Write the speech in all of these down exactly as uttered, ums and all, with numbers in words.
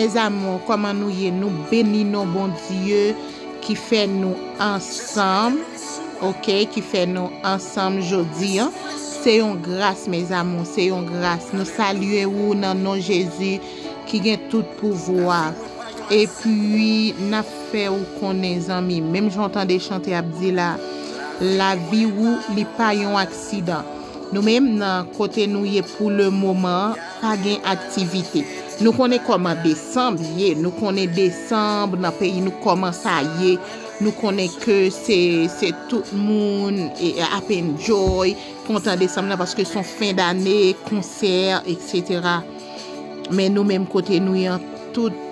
Mes amours, kòman nou ye? Nou beni non Bondye ki fè nou ansanm, ok, ki fè nou ansanm jodi an. Se yon gras, mes amours, se yon gras. Nou salye ou nan non Jezi ki gen tout pouvwa. Epi, n ap fè ou konnen, zanmi, menm jan w tande chante ap di la, lavi ou, li pa yon aksidan. Nou menm, nan kote nou ye pou le moman, pa gen aktivite. Nou konnen kòman desanm ye, nou konnen desanm nan peyi nou kòman sa ye, nou konnen ke se, se tout moun e, ap enjoy kontan desanm nan paske se yon fen dane, konsè, etsetera. Men nou menm kote nou ye an, tout,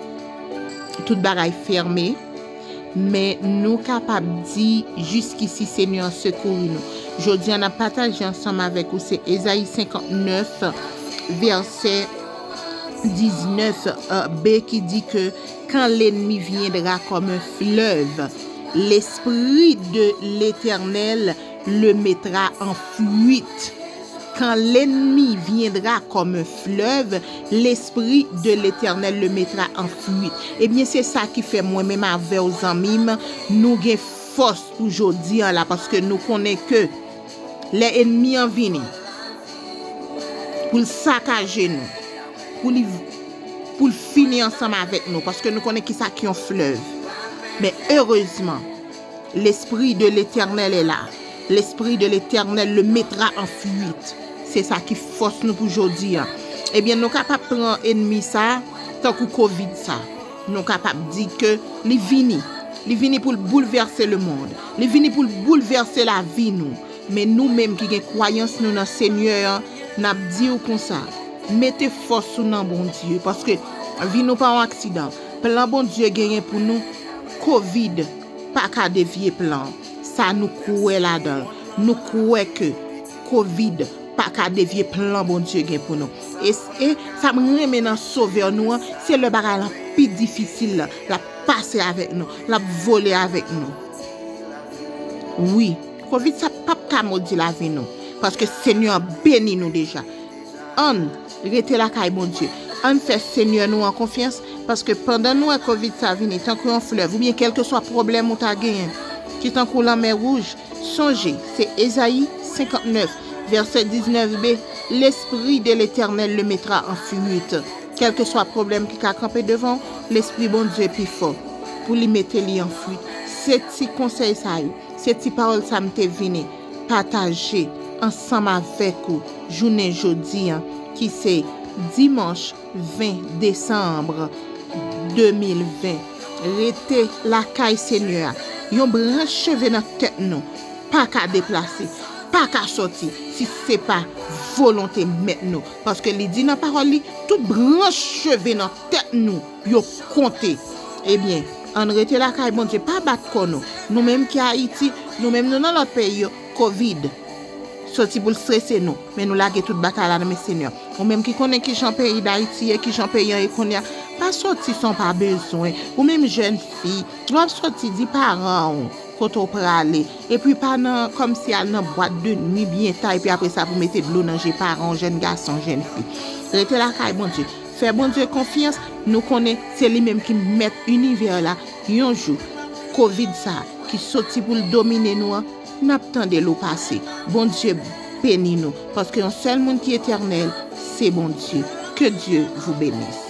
tout bagay fèmen. Men nou kapab di, jiskisi Senyè an sekouri nou. Jodi an, n ap pataje ansanm avèk ou, se Ezayi senkantnèf, vèsè diznèf B, ki di ke, quand l'ennemi viendra comme un fleuve, l'Esprit de l'Éternel le mettra en fuite. Quand l'ennemi viendra comme un fleuve, l'Esprit de l'Éternel le mettra en fuite. Ebyen, se sa ki fè mwen menm avè w, zanmi m, nou gen fòs pou jodi an la, paske nou konnen ke lè ènmi an vini pou l sakaje nou, pou li, pou l fini ansanm avèk nou, paske nou konnen ki sa ki yon flèv. Men erezman, L'Esprit de l'Éternel est là. L'Esprit de l'Éternel le mettra en fuite. Se sa ki fòs nou pou jodi an. Ebyen, nou kapab pran ènmi sa, tankou kovid sa. Nou kapab di ke li vini. Li vini pou l boulvèse lemonn. Li vini pou l boulvèse lavi nou. Men nou menm ki gen kwayans nou nan Senyè an, n ap di w konsa, mete fòs ou nan Bondye, paske vi nou pa yon aksidan. Plan Bondye genyen pou nou, kovid pa ka devye plan. Sa nou kwè ladan l. Nou kwè ke kovid pa ka devye plan Bondye gen pou nou. E, e sa m renmen nan Sovè nou an, se lè bagay lan pi difisil la, l ap pase avèk nou, l ap vole avèk nou. Wi, kovid sa p ap ka modi lavi nou, paske Senyè an beni nou deja. Ann rete lakay Bondye. Ann fè Senyè nou an konfyans, paske pandan nou wè kovid sa vini tankou yon flèv, oubyen kèlkeswa pwoblèm ou ta genyen, ki tankou lanmè wouj, sonje, se Ezayi senkantnèf, vèsè diznèf B, L'Esprit de l'Éternel le mettra en fuite. Kèlkeswa pwoblèm ki ka kanpe devan w, Lespri Bondye pi fò pou li mete li an fuit. Se ti konsèy sa yo, se ti pawòl sa m te vini pataje ansanm avèk ou jounen jodi an, ki se dimanch ven desanm de mil ven. Rete lakay Senyè a. Yon branch cheve nan tèt nou pa ka deplase, pa ka sòti, si se pa volonte Mèt nou. Paske li di nan pawòl li, tout branch cheve nan tèt nou, yo konte. Ebyen, ann rete lakay Bondye, pa bat kò nou. Nou menm ki Ayiti, nou menm nou nan lòt peyi yo, kovid soti pou l strese nou, men nou lage tout batay la nan men Senyè. Ou menm ki konnen kijan peyi Dayiti ye, kijan peyi an ye kounye a, pa soti san w pa bezwen. Ou menm jèn fi, lè w ap soti, di paran w kote w prale. Epi pa nan, kòmsi al nan bwat de nwi byen ta, epi apre sa pou mete dlo nan je paran w, jèn gason, jèn fi. Rete lakay Bondye. Fè Bondye konfyans, nou konnen se li menm ki mèt inivè la. Yon jou, kovid sa ki soti pou l domine nou an, n ap tande l ou pase. Bondye beni nou, paske yon sèl moun ki etènèl, se Bondye. Que Dieu vous bénisse.